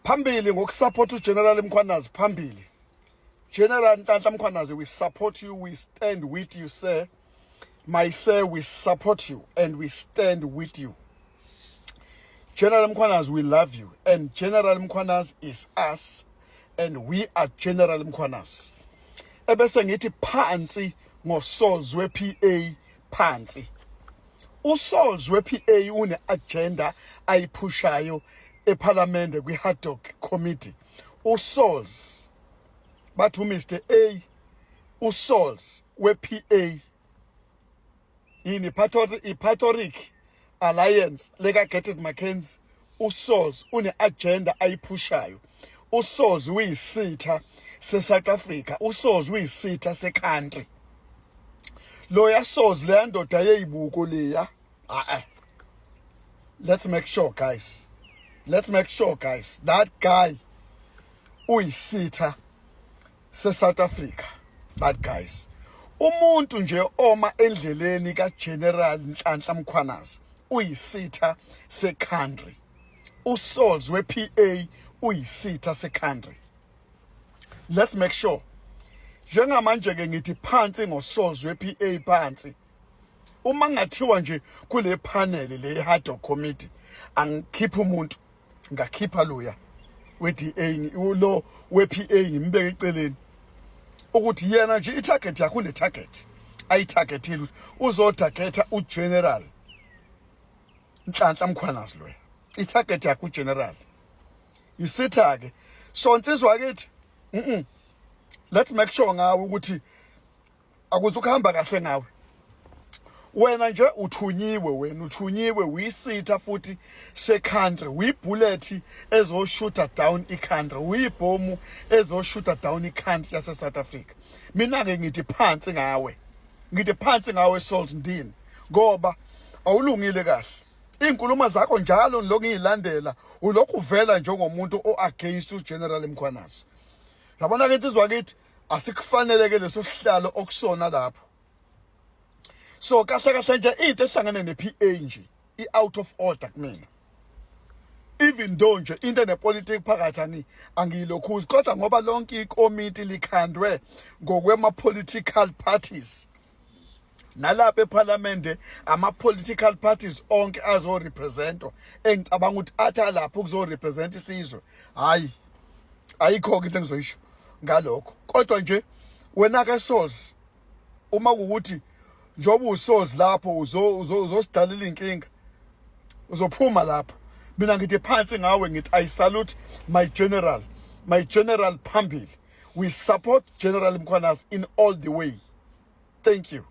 Phambili ngokusupport uGeneral Mkhwanazi, phambili. General Nhlanhla Mkhwanazi, we support you, we stand with you, sir. My sir, we support you and we stand with you. General Mkhwanazi, we love you, and General Mkhwanazi is us and we are General Mkhwanazi. Ebese ngithi phansi ngoSauls we-PA, phansi. USauls we-PA une agenda ayiphushayo eParliament kwi-ad hoc committee. USauls bathi uMr A, uSauls we-PA, yini, i-Patriotic Alliance leka Gayton McKenzie. USauls une agenda ayiphushayo. USauls uyisitha seSouth Africa, uSauls uyisitha secountry. Loya Sauls, leya ndoda yeyibuko leya, ah, let's make sure, guys, let's make sure, guys, that guy uyisitha seSouth Africa, that guys. Umuntu nje oma endleleni kaGeneral Nhlanhla Mkhwanazi uyisitha secountry. USauls wePA uyisitha secountry. Let's make sure. Njengamanje ke ngithi phansi ngoSauls wePA, phansi. Uma ngathiwa nje kule panel le ad hoc committee angikhipha umuntu, ngakhipha loya we-DA, lo we-PA, ngimbeke eceleni ukuthi yena nje i-target yakhe, une-target ayitargetile ukuthi uzotargeta uGeneral Nhlanhla Mkhwanazi. Loya i-target yakhe uGeneral isitha ke. So nsizwa kithi, let's make sure ngawe ukuthi akuzukuhamba kahle ngawe. Wena nje uthunyiwe, wena uthunyiwe, uyisitha futhi se-country, uyibullet ezoshoota down i-country, uyibhomu ezoshoota down i-country yase-South Africa. Mina-ke ngithi phansi ngawe, ngithi phansi ngawe, Sauls ndini, ngoba awulungile kahle. Iy'nkulumo zakho njalo ngilokhu ngiyilandela, ulokhu uvela njengomuntu o-against uGeneral Mkhwanazi. Yabona ke insizwa kithi, asikufanele-ke leso sihlalo okusona lapho. So kahle kahle nje into ehlangene ne-PA nje i-out of order kumina, even though nje into enepolitiki phakathi angiyilokhuzi, kodwa ngoba lonke ikomiti likhandwe ngokwema-political parties, nalapha eParliament ama-political parties onke azorepresentwa, engicabanga ukuthi athi alapho kuzorepresent isizwe. Hayi, ayikho-ke into engizoyisho ngalokho, kodwa nje wena ke Sauls, uma kuwukuthi njengoba uSauls lapho uzosidalela inkinga, uzophuma lapho. Mina ngithi phansi ngawe, ngithi I salute my general, my general phambili. We support General Mkhwanazi in all the way. Thank you.